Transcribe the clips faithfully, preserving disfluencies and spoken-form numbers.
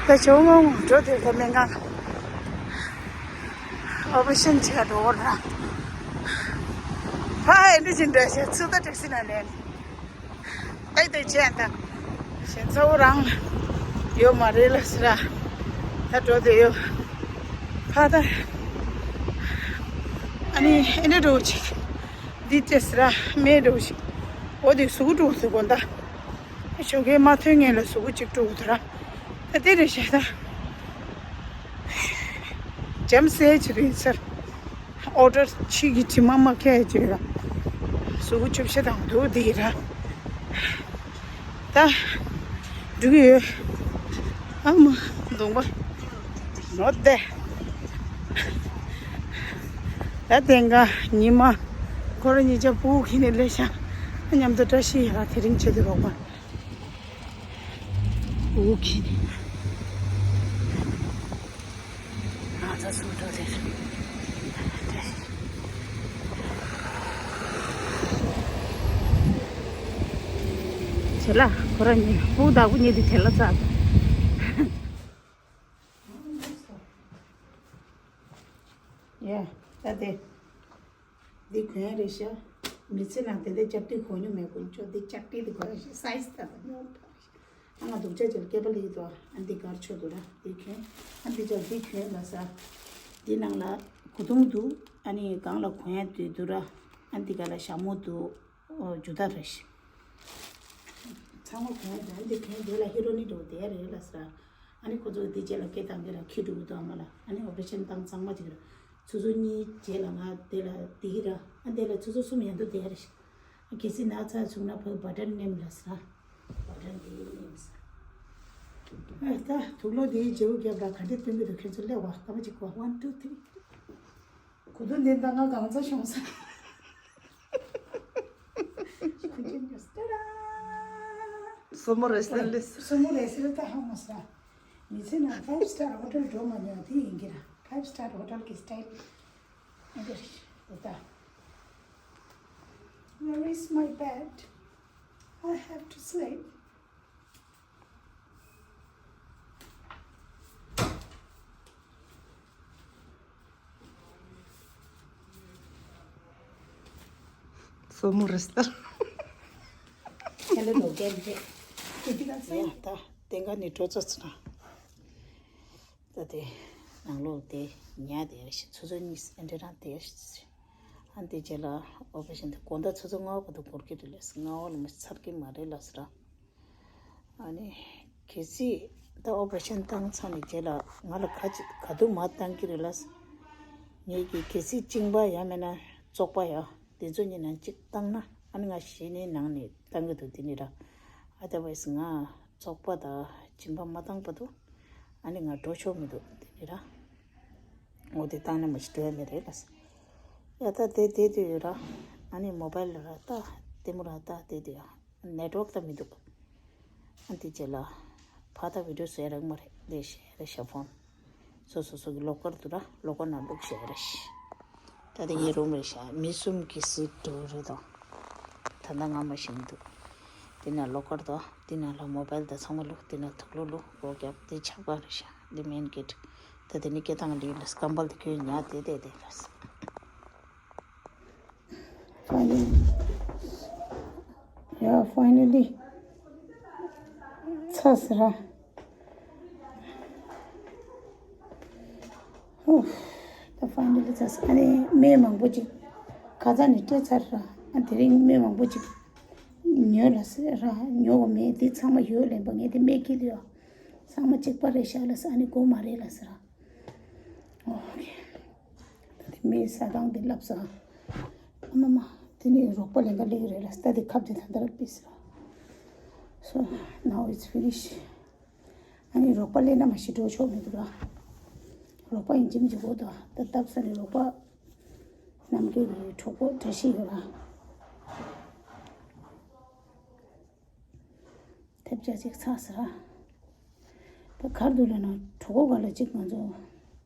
ད་ཇོ་མོ་འགྲོ་དེ་ད་སྨན་ཁང་ཨོ་པ་རེ་ཤན་བྱེད་འགྲོ་བར་ར། ཕ་ཨེ་འདྲ་ཅིག་འདྲ་ཞིག་ཚུར་ད་ཊེག་སི་ནང་ལེན། ཨེ་དེ་བྱས་ད་ཞེ་ཚ་བོ་རང་ཡོད་མ་རེད་ལ་ཟེར་ར། ད་འགྲོ་དེ་ཡོད། ཕ་ད་ཨ་ནི་ཨེ་འདྲ་འགྲོ་ཅིག་འདི་ཅེས་ར་མེ་འགྲོ་ཞིག་འོ་དེ་གཟུགས་འགྲོ་ཟེར་གོ་ད། ཞོགས་ཀས་མ་ཐོན་ངེས་ལ་གཟུགས་པོ་གཅིག་དཀྲུགས་འདུག་ར། ད་དེ་རེད་ཤག་ད། འཇམ་སེ་བྱེད་དུ་ཡིན་ཟེར། ཨོ་ཌར་ཕྱི་གི་དྲི་མ་མ་ཁྱེར་བྱེད་ར། གཟུགས་པོ་ཆུ་བཤལ་དང་དུ་དེ་ར། ད། འགྲོ་གི་ཡོད། ཨ་མ། གདོང་པ། ནོར་ཏེ། ད་དེང་ག་ཉི་མ། ཁོ་རང་གཉིས་ཆ་སྤུ་གུ་ཁྱེར་ནས་སླེབས་ཤག་མཉམ་དུ་བཀྲ་ཤིས་ཡ་ལ་དེ་རིང་བྱེད་དུ་རོགས་པ། འུ་ཁྱི། ང་ཚོ་སུ་འགྲོ་རེད། བྱེད་ལ་ཁོ་རང་གཉིས་སྤུ་གུ་བདག་པོ་གཉིས་དེ་བྱེད་ལ་ཚ། ཡ། ད་དེ། འདི་གོན་རེད་ཤག་མི་ཚེ་ནང་དེ་འདྲའི་ལྕགས་དྲི་གོན་མྱོང་མེད་ཀུན་སྤྱོད་འདི་ལྕགས་དྲི་དེ་གོན་ཤག་སའི་ཛི་ད་ད་ཉོ་ཐག་ཤག་ཨ་ང་སྡུག་ཅག་ཅིག་སྐེད་པ་ལི་དོ་ཨ་འདི་གར་ཆོད་འདུག་ར་འདི་གོན། ཨ་འདི་ཅག་འདི་གོན་ལ་ས། འདི་ནང་ལ་གོས་ཐུང་འདུག་ཨ་ནི་སྒང་ལ་གོན་ཡ་དུས་འདུག་ར། ཨ་འདི་ག་ལ་ཞྭ་མོ་འདུག་ཨོ་ཇུ་ད་རེད་ཤག་ཚང་མ་གོན་ཡ་དུས་ཨ་འདི་གོན་དེ་ལ་ཧི་རོ་ནི་འགྲོ་དེ་ཡ་རེད་ལ་ས། ཨ་ནི་ཁོ་ཚོ་འདི་རྗེས་ལ་སྐད་བཏང་གི་ར་ཁྱི་འགྲོ་གི་འདུག་ཨ་མ་ལ་ཨ་ནི་ཨོ་པ་རེ་ཤན་བཏང་ཚང་མ་ཅིག་ར། ཆུ་ཚོད་གཉིས་རྗེས་ལ་ང་དེ་ལ་དེ་གི་ར་ཨ་དེ་ལ་ཆུ་ཚོད་གསུམ་ཡན་དུ་དེ་རེད། གལ་སྲིད་ན་ཚ་བྱུང་ན་ཕ་གི་བ་ཊན་མནན་ལ་ས། བ་ཊན་དེ་མནན་ས། ཨ་ད་དུག་ལོག་དེའི་རྗེ་བོ་རྒྱབ་ལ་ག་འདྲས་སྟོན་གི་འདུག་ཁྱེད་ཚོ་སླེབས་བ་སྐར་མ་གཅིག་གོ་ཝན་ཊུ་ཐི་རི། གོ་དུ་འདི་ད་ང་གང་ཚ་བྱུང་ས། སོ་མོ་རེ་སི་ལེ་སི། སོ་མོ་རེ་སི་ལེ་ད་ཧ་མ་ས། མི་ཚེ་ནང་ཕའིབ་སི་ཊར་ཧོ་ཊེལ་འགྲོ་མ་མྱོང་དེ་ཡིན་གྱི་ར། ཕའིབ་སི་ཊར་ཧོ་ཊེལ་གྱི་སི་ཊལ་ཨེ་འདྲ་རེད་ད། Where is my bed? I have to sleep. སོ་མོ་རེ་སི་ལེ་སི། ཧེ་ལོ་ལོ་རྒན་རེད། ཡ་ད་དེང་ག་ནས་འགྲོ་ཚོ་ཚོ་ན། ད་དེ་ནང་ལོགས་དེ་ཉལ་དེ་ཡར་ཞིག་ཆུ་ཚོད་གཉིས་ཨེ་འདྲ་རང་དེ་ཡར་ཞིག་ཨ་འདི་རྗེས་ལ་ཨོ་པ་རེ་ཤན་དེ་དགོང་དག་ཆུ་ཚོད་ལྔ་བར་དུ་འགོར་གྱི་རེད་ལ་ལྔ་བ་ལ་མི་ཚར་གྱི་མ་རེད་ལ་ཟེར། ཨ་ནི་གལ་སྲིད་ད་ཨོ་པ་རེ་ཤན་བཏང་ཚར་ནས་རྗེས་ལ་ང་ལ་ག་ཅི་ག་དུས་མ་བཏང་གི་རེད་ལ། ངེད་ཀྱིས་གལ་སྲིད་གཅིན་པ་ཡང་མིན་ན་བཙོག་པ་ཡང་དེ་ཚོ་གཉིས་ནང་གཅིག་བཏང་ན་ཨ་ནི་ང་གཞི་ནས་ནང་ནས་བཏང་གི་འདུག་དེ་ནི་ར་ཨ་ད་བས་ང་བཙོག་པ་དང་གཅིན་པ་མ་བཏང་བར་དུ་ཨ་ནི་ང་འགྲོ་ཆོག་མི་འདུག་དེ་ནི་ར། འོ་དེ་བཏང་ན་མ་ཤི་འགྲོ་ཡ་མེད་རེད་ལ། ཡ་ད་དེ་དེ་དུས་ཡོད་ར། ཨ་ནི་མོ་བལ་ལ་ར་ད་ལྟད་མོ་ར་ད་དེ་དུས་ཡ་ནེཊ་ཝརྐ་ད་མི་འདུག་ཨ་དེ་རྗེས་ལ་ཕ་ད་བི་ཌིའོ་བཟོ་ཡ་རག་མ་རེད་ལས་ཤེས་རེད་ཤ་ཕོན། སོ་སོ་སོ་གི་ལོ་ཀར་དུ་ར་ལོ་ཀར་ནང་བླུགས་ཤེས་རེད་ཤ། ད་དེ་ངའི་རུམ་རེད་ཤ་མི་གསུམ་གྱི་སི་ཊི་འགྲོ་རེད་དང་། ད་ལྟ་ང་མ་ཤེས་མི་འདུག་དེ་ན་ལོ་ཀར་དང་དེ་ན་ལ་མོ་བལ་དང་ཚང་མ་བླུགས་དེ་ན་ཐུག་ལོ་བླུགས་སྒོ་བརྒྱབ་དེ་ཆག་པ་རེད་ཤ་དེ་མེན་གེ་ཊི། ད་དེ་ནི་སྐད་བཏང་ལི་ལ་སྐམ་པལ་དེ་ཁྱོད་ཉག་དེ་དེ་དེ་ལ། Finally. Yeah, finally. ཚར་སོང་ར། ཧུ། ད་finally ཚར་སོང་། ཨ་ནི་སྨན་མང་པོ་ཅིག་ཁ་ཚ་ནས་སྤྲད་ཚར་ར། ཨ་དེ་རིང་སྨན་མང་པོ་ཅིག་ཉོས་ལ་ཟེར་ར། ཉོ་བ་མེད་དེ་ཚང་མ་ཡོད་ལེན་པ་ངས་དེ་སྨན་ཁྱེར་ཡོད། ཚང་མ་གཅིག་པ་རེད་ཤག་ལ་ཟེར། ཨ་ནི་དགོས་མ་རེད་ལ་ཟེར་ར། ཨོ་ཁེ། ད་དེ་མིའི་ཟ་ཁང་དེ་བསླབས་ས། ཨ་མ་མ། དེ་ནི་རོགས་པ་ལེན་ག་སླེབས་ཀྱི་རེད་ལ་ད་དེ་ཁབ་དེ་ད་ལྟ་ར་ཕུད་ས། So now it's finish. ཨ་ནི་རོགས་པ་ལེན་ན་མ་ཤི་འགྲོ་ཆོག་མི་འདུག་ར། རོགས་པ་ཡིན་གཅིག་མིན་གཅིག་དགོས་འདུག་ད་བཏབ་ས་ནས་རོགས་པ་རྣམས་ཀྱི་གྲོགས་པོ་བཀྲ་ཤིས་ཡོད་ར། ཐེབས་ཆ་ཅིག་ཚར་ས། ད་གར་འདུག་ལབ་ན་གྲོད་ཁོག་སྒང་ལ་ཅིག་ང་ཚོ།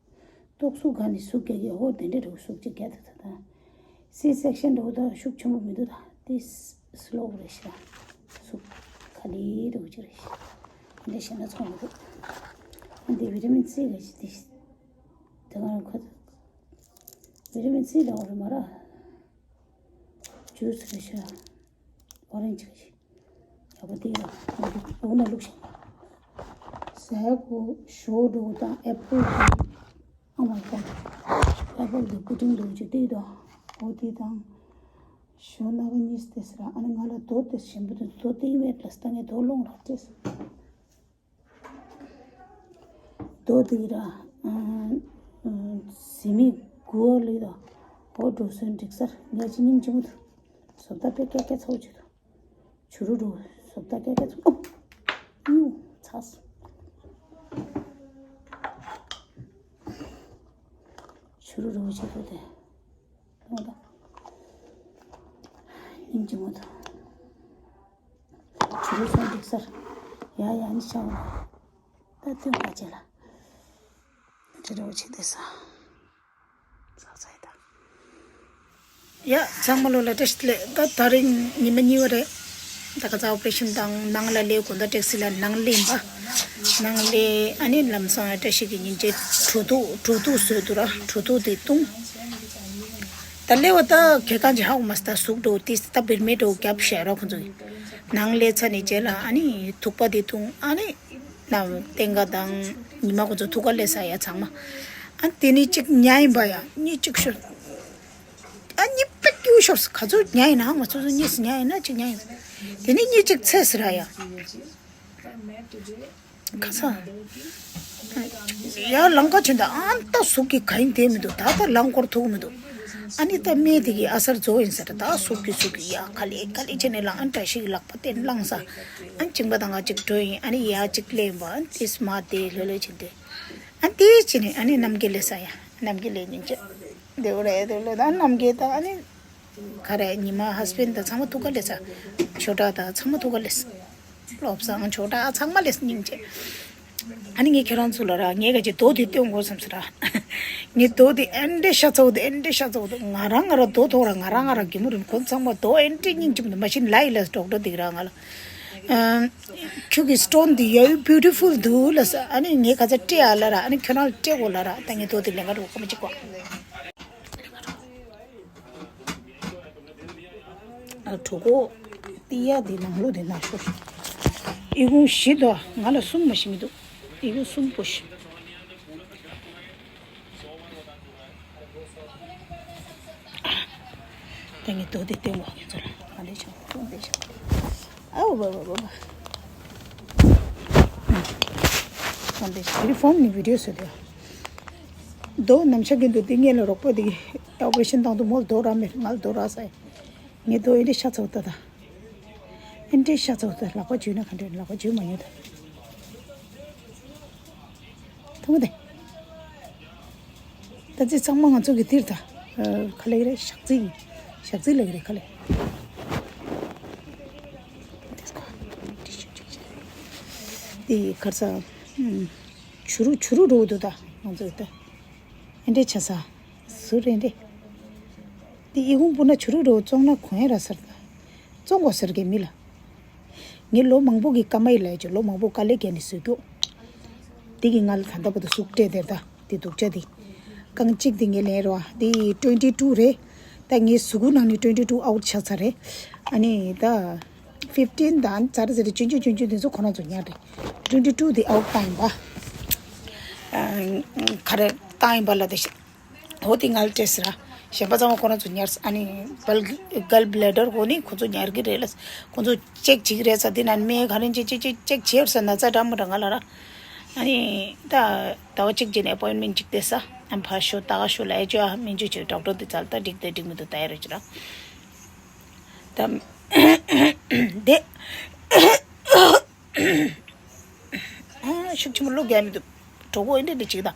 ཏོག་གཟུགས་སྒང་ནས་ཟུག་རྒྱག་གི་ཧོ་དེ་འདྲ་རེད། ཟུག་ཅིག་རྒྱག་དེ་ད་ད། སི་སེག་ཤན་འདྲ་བོ་ད་ཤུགས་ཆེན་པོ་མི་འདུག་ད་དེ་སི་ལོ་བོ་རེད་ཤག་ཟུག་ག་ལེ་འདྲ་བོ་ཅིག་རེད་ཤག་དེ་འདྲ་བྱས་ན་ཚོར་མི་འདུག་འདི་བི་ཊ་མིན་སི་གི་ཞིག་དེ་ཞིག་དེ་ག་ཁོ་བི་ཊ་མིན་སི་ལ་འོ་རེ་མ་ར་ཇུས་རེ་ཤ་ཨོ་རེན་ཇི་གི་ཞིག་ཡག་པོ་དེ་ཡ་འདི་འོ་ན་བླུགས་ཤིག་ཟས་གོ་ཞོ་འགྲོ་དང་ཨེ་པལ་གི་ཨ་མ་ཀོ་ཨེ་པལ་གི་པུ་ཏིང་འདྲ་བོ་ཅིག་དེ་དང་འོ་དེ་དང་ཞོ་སྣ་ག་གཉིས་དེ་ཟེར་ཨ་ནི་ང་ལ་དོ་དེ་ཞིམ་པོ་དེ་དོ་དེ་མེད་ལ་སྟ་ངས་དོ་ལོང་ར་ཅེས། དོ་དེ་ར་ཟི་མི་གུ་ལི་དོ་འོ་འགྲོ་སོན་འགྲིག་སར་ངས་ཅི་སྙིང་རྗེ་མོ་དུ་བཟོ་ལྟ་པའི་ཀྱ་ཀྱ་ཚོགས་ཅིག་དུ། ཆུ་རུ་རུ་སོབ་ད་ཀྱ་ཀྱ་ཚུ། ཨོ། ཡུ། ཚ་སོ། ཆུ་རུ་རུ་བྱེད་དོ་དེ། ལོང་ད། སྙིང་རྗེ་མོ་དང་། ཆུ་རུ་སོང་འདུག་སར། ཡ་ཡ་ནི་ཤ་བ། ད་ཐོན་པ་ཅེ་ལ། ཆུ་རུ་བྱེད་དེ་ས། ཡ། ཚང་མ་ལོ་ལ་བཀྲ་ཤིས་བདེ་ལེགས། ད་དེ་རིང་ཉི་མ་གཉིས་པ་རེད། ད་ཁ་ཚ་ཨོ་པ་རེ་ཤན་དང་ནང་ལ་སླེབས་དགོས། ད་ཊེག་སི་ལ་ནང་སླེབས་པ། ནང་སླེབས་ཨ་ནི་ལམ་སང་བཀྲ་ཤིས་ཀྱི་ཉིན་བྱེད་གྲོ་ཐུག་གྲོ་ཐུག་བཟོས་འདུག་ར། གྲོ་ཐུག་དེ་བཏུང་། ད་སླེབས་པ་ད་གལ་གང་ཅི་ཧ་གོ་མ་སོང་། ད་ཟུག་འགྲོ་དེ་ད་བེར་མེད་འགྲོ་རྒྱབ་བཞག་ར་ཁོང་ཚོ་ཡིས། ནང་སླེབས་ཚར་ནས་རྗེས་ལ་ཨ་ནི་ཐུག་པ་དེ་བཏུང་ཨ་ནི། ནམ་ཏེང་ཀ་དང་ཉི་མ་ཁོ་ཚོ་ཐུག་ག་སླེབས་ས་ཡ་ཚང་མ། ཨ་དེ་ནི་གཅིག་ཉལ་ཡིན་པ་ཡ་གཉིས་གཅིག་ཤོར། ཨ་གཉིས་པེག་ཀྱུ་ཤོར་སོང་། ག་ཚོད་ཉལ་ཡིན་ན་ང་ཚོ་ཚོ་གཉིས་སུ་ཉལ་ཡིན་ན་གཅིག་ཉལ་ཡིན། དེ་ནི་གཉིས་གཅིག་ཚེས་ར་ཡ། ག་ས། ཡ་ལང་ཀ་ཆེན་ད་ཨ་ད་ཟུག་གི་ག་ཡིན་དེ་མི་འདུག་ད་ད་ལང་སྐོར་ཐུག་མི་འདུག་ཨ་ནི་ད་སྨན་དེ་གི་ཨ་སར་རྫོགས་ཡིན་ས་རེད། ད་ཟུག་གི་ཟུག་གི་ཡ་ག་ལེ་ག་ལེ་བྱས་ནས་ལང་ཨ་བཀྲ་ཤིས་ལག་པ་བསྟན་བླངས་ས། ཨ་ནི་གཅིན་པ་དང་ང་གཅིག་འགྲོ་ཡིན། ཨ་ནི་ཡ་གཅིག་ལེན་པ་ཨ་ནི་དེ་སྨན་དེ་ལྷོད་ལྷོད་བྱས་ཏེ། ཨ་ནི་དེ་བྱས་ནས་ཨ་ནི་རྣམ་རྒྱལ་སླེབས་ས་ཡ། རྣམ་རྒྱལ་སླེབས་ཉིན་བྱས། དེ་བོ་རེད་དེ་ལོ་ད་རྣམ་རྒྱལ་ད་ཨ་ནི། ག་རེ་ཉི་མ་ཧས་བྷེན་ཌི་དང་ཚང་མ་ཐུག་ག་སླེབས་ས། ཆོས་གྲགས་དང་ཚང་མ་ཐུག་ག་སླེབས་ས། བློ་བཟང་ཆོས་གྲགས་ཚང་མ་སླེབས་ཉིན་བྱས། ཨ་ནི་ངས་ཁྱེད་རང་ཚོ་ལ་ར་ངས་ག་ཅིག་རྡོ་དེ་སྟོན་དགོས་བསམ་ས་ར། ངས་རྡོ་དེ་ཨེ་འདྲས་ཤ་ཚ་བོ་དེ་ཨེ་འདྲས་ཤ་ཚ་བོ་དེ་ང་རང་ང་ར་རྡོ་ཐོག་ར་ང་རང་ང་ར་གི་མོ་རིན་ཁོ་ཚང་མ་རྡོ་ཨེ་འདྲས་སྙིང་རྗེ་མོ་དེ་མ་གཞི་ལ་ཡི་ལ་ཌོག་ཊར་དེ་གི་ར་ང་ལ། ཁྱོད་ཀྱི་སི་ཊོན་དེ་ཡ་ཡུ་བིའུ་ཊི་ཕུལ་འདུག་ལ་ས། ཨ་ནི་ངས་ག་ཚ་སྤྲད་ཨ་ལ་ར། ཨ་ནི་ཁྱོད་རང་ལ་སྤྲད་དགོས་ལ་ར། ད་ངས་རྡོ་དེ་ལེན་ག་འགྲོ་ཁ་མ་ཅིག་གོ། ཨ་གྲོད་ཁོག་ཏི་ཡ་དེ་ནང་ལོ་དེ་ན་ཤོར། ཨི་ཁུང་བཞི་དོ་ང་ལ་གསུམ་མ་ཤི་མི་འདུག་ཨི་ཁུང་གསུམ་པོ་ཤི། ད་ངས་རྡོ་དེ་སྟོན་གོ་ཁྱེད་ཚོ་ལ། ང་ལས་ཆུང་ཀྲུང་པའི་ཤ། ཨའོ་བ་བ་བ་བ། ཀྲུང་པའི་ཤ་དེ་ཕོན་ནི་བི་ཌིའོ་བཟོས་དེ། རྡོ་ནམ་ཤ་གི་འདུག་དེ་ངས་ལ་རོགས་པ་དེ་ཨོ་པ་རེ་ཤན་བཏང་དུས་མོ་རྡོ་རག་མེད། ང་ལ་རྡོ་རག་ས་ཡ། ངས་རྡོ་ཨེ་འདྲས་ཤ་ཚ་བོ་ད་ད། ཨེ་འདྲས་ཤ་ཚ་བོ་ད། ལག་པ་འཇུས་ན་ག་འདྲས། ལག་པ་འཇུས་མ་མྱོང་ད། ཐུང་ངུ་དེ། ད་ཅི་ཚང་མ་ང་ཚོ་གི་དེར་ད། ཁ་ལེ་རེད་ཞག་རྩི། ཞག་རྩི་ལེ་རེད་ཁ་ལེ། དེ་ཁར་ས། ཆུ་རུ་ཆུ་རུ་རུ་འདུག་ད་ང་ཚོ་ད། ཨེ་འདྲས་ཆ་ས། ཟུར་རེད་འདྲེ། དེ་ཨི་ཁུང་སྤུ་ན་ཆུ་རུ་རུ་བཙོང་ན་གོ་ཡ་ར་སར་ད། བཙོང་གོ་ཟེར་གི་མི་ལ། ངས་ལོ་མང་པོ་གི་ཀ་མ་ཡི་ལ་ཡ་ཅོ་ལོ་མང་པོ་དཀའ་ལས་བརྒྱབ་ནས་བཟོས་རྒྱུ། དེ་གི་ང་ལ་ད་ལྟ་བར་དུ་ཟུག་སྤྲད་དེར་ད། དེ་སྡུག་ཅག་དེ། རྐང་གཅིག་དེ་ངས་ལེན་རོ་ཨ། དེ་ཊུ་ཝེན་ཊི་ཊུ་རེད། ད་ངའི་གཟུགས་པོ་ནང་ནས་ཊུ་ཝེན་ཊི་ཊུ་ཨའུཊ་ཆགས་ཚར་རེད། ཨ་ནི་ད། ཕིཕ་ཊིན་དང་ཙར་ཙེ་རེ་ཆུང་ཆུང་ཆུང་ཆུང་དེ་ཚོ་ཁོ་རང་ཚོ་ཉར་རེད། ཊུ་ཝེན་ཊི་ཊུ་དེ་ཨའུཊ་བཏང་ཡིན་པ། ཨ། ག་རེ་བཏང་ཡིན་པ་ལ་དེ་ཤ། འོ་དེ་ང་ལ་སྤྲད་ཟེར་ར། གཞན་པ་ཚང་མ་ཁོ་རང་ཚོ་ཉར་ཨ་ནི་བལ་གལ་བྷི་ལེ་ཌར་གོ་ནི་ཁོ་ཚོ་ཉར་གི་རེད་ལ། ཁོ་ཚོ་ཅེག་བྱེད་ཀྱི་རེད་ས། དེ་ན་སྨན་ག་རེ་ཅེག་ཅེག་ཅེག་ཅེག་བྱེད་ས་ན་ཙ་འདྲ་མོ་འདྲ་ང་ལ་ར། ཨ་ནི་ད་ཟླ་བ་གཅིག་རྗེས་ནས་ཨེ་པོའིན་མེན་ཊི་གཅིག་བསྡད་ས། ཨ་ཕ་ཤོ་ད་ག་ཤོ་ལ་ཨེ་ཅོ་ཨ་སྨན་བཅོས་བྱེད་ཌོག་ཊར་དེ་ཙལ་ད་འགྲིག་དེ་འགྲིག་མི་འདུག་ད་ཡ་རེ་ཅི་ར། ད་དེ། ཨ་ཤུགས་ཆེན་པོ་བློ་རྒྱག་མི་འདུག་གྲོད་ཁོག་ཨེ་འདྲ་འདྲ་ཅིག་དང་།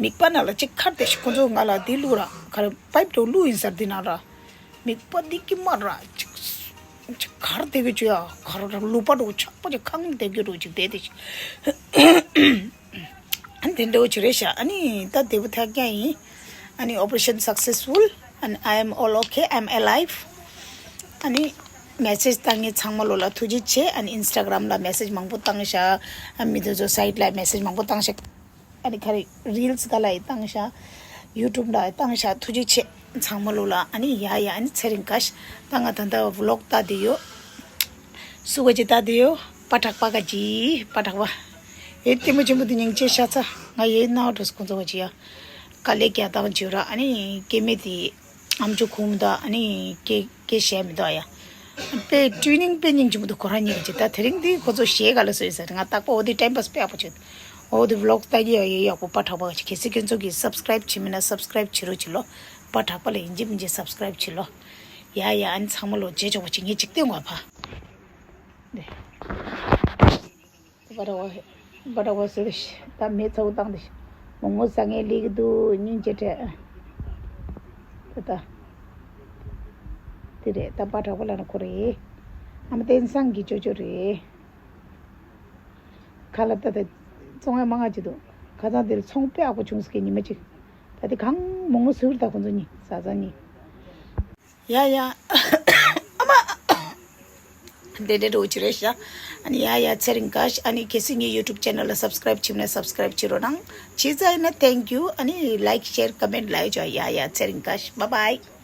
མིད་པ་ནང་ལ་ཅིག་ཁར་དེ་ཤི་ཁོ་ཚོ་ང་ལ་འདི་བླུགས་ར་ག་རེ་པའིབ་དུ་བླུགས་ཡིན་ཟེར་འདི་ནང་ར། མིད་པ་འདི་ཀི་མ་ར་ཅིག་ཅིག་ཁར་དེ་གི་ཅུ་ཡ་ག་རེ་ར་ལུས་པ་འདྲ་ཆག་པ་ཅིག་ཁང་དེ་གི་འདྲ་ཅིག་དེ་དེ་ཤི། ཨ་ནི་དེ་འདྲ་བོ་ཅིག་རེད་ཤག་ཨ་ནི་ད་དེ་བོ་ཐག་རྐྱང་ཡིན། ཨ་ནི་operation successful and I am all okay, I'm alive. ཨ་ནི་ མེ་སེཇ་བཏང་མཁན་ཚང་མ་ལོ་ལ་ཐུགས་རྗེ་ཆེ། ཨ་ནི་ཨིན་སི་ཊ་གྷ་རམ་ལ་མེ་སེཇ་མང་པོ་བཏང་ཤག་ཨ་མི་དེ་ཚོ་སའིཊ་ལ་མེ་སེཇ་མང་པོ་བཏང་ཤག་ཨ་ནི་ག་རེ་རིལ་སི་ག་ལ་ཡི་བཏང་ཤག་ཡུ་ཊུབ་ལ་ཡི་བཏང་ཤག་ཐུགས་རྗེ་ཆེ་ཚང་མ་ལོ་ལ། ཨ་ནི་ཡ་ཡ་ཨ་ནི་ཚེ་རིང་ཀ་ཤ་ད་ང་ད་ལྟ་ཝི་ལོག་ལྟ་དེ་ཡོད། སུ་ག་ཅི་ལྟ་དེ་ཡོད། པ་དྲག་པ་ག་ཅི་པ་དྲག་པ། ཨེ་ལྟད་མོ་ཆེན་པོ་དེ་སྙིང་རྗེ་ཤ་ཚ། ང་ཡེ་ནའོ་འགྲོ་སོང་ཁོང་ཚོ་ག་ཅི་ཡ། དཀའ་ལས་རྒྱག་སྟངས་བྱོས་ར། ཨ་ནི་སྐྱེ་དམན་དེ། ཨམ་ཅོག་ཁུངས་མི་འདུག་ཨ་ནི་སྐད་སྐད་བཤད་མི་འདུག་ཨ་ཡ། དཔེ་ཊུན་ནིང་དཔེ་སྙིང་རྗེ་མོ་འདུག་ཁོ་རང་གཉིས་ཀྱི་ད་དེ་རིང་འདི་ཁོ་ཚོ་གཞས་ག་ལ་བཟོས་ཟེར། ང་རྟག་པར་འོ་དེ་ཊའིམ་པཱས་དཔེ་ཡག་པོ་བྱེད། འོ་དེ་ཝི་ལོག་ལྟ་གི་ཡ་ཡ་ཡག་པོ་པ་དྲག་པ་ག་ཅི། གལ་སྲིད་ཁྱོད་ཚོ་གིས་སབ་སི་ཀ་རེབ་བྱེད་མེད་ན་སབ་སི་ཀ་རེབ་བྱེད་རོགས་བྱེད་ལོ། པ་དྲག་པ་ལ་ཡིན་གཅིག་མིན་གཅིག་སབ་སི་ཀ་རེབ་བྱེད་ལོ། ཡ་ཡ་ཨ་ནི་ཚང་མ་ལོ་རྗེས་ཆོག་པ་བྱེད། ངས་འཇིག་རྟེན་ངོ་ཕ། འདི། པ་དྲག་པ་པ་དྲག་པ་ཟེར་ད་མེ་ཚ་བོ་བཏང་དེ། མོག་མོག་ཟ་མཁན་སླེབས་ཀྱི་འདུག་སྙིང་རྗེ་སྐྱེས། ད་ད། དེ་རེད་ད་པ་དྲག་པ་ལབ་ན་ཁོ་རེད། ཨ་མ་བསྟན་བཟང་གི་ཅོ་ཅོ་རེད། ཁ་ལག་ད་ད། བཙོང་ཡ་མང་ང་ཅི་འདུག་ཁ་སང་དེར་ཚོང་དཔེ་ཡག་པོ་བྱུང་ཟེར་གི་ཉི་མ་གཅིག་ད་དེ་གང་མོག་མོག་ཟུར་ད་ཁོ་ཚོ་གཉིས་ཟ་ཟ་གཉིས། ཡ་ཡ། ཨ་མ། དེ་འདྲ་འགྲོ་གི་རེད་ཤག་ཨ་ནི་ཡ་ཡ་ཚེ་རིང་ཀ་ཤ། ཨ་ནི་གལ་སྲིད་ངའི་ཡུ་ཊུབ་ཅེ་ནལ་ལ་སབ་སི་ཀ་རེབ་བྱེད་མེད་ན་སབ་སི་ཀ་རེབ་བྱེད་རོགས་གནང་། བྱས་ཙང་ཡིན་ན་ཐེང་ཀིའུ། ཨ་ནི་ལའིཀ་ཤེར་ཀོ་མེན་ཊི་ལ་ཡོད་ཅོ། ཡ་ཡ་ཚེ་རིང་ཀ་ཤ། བཱའི་བཱའི།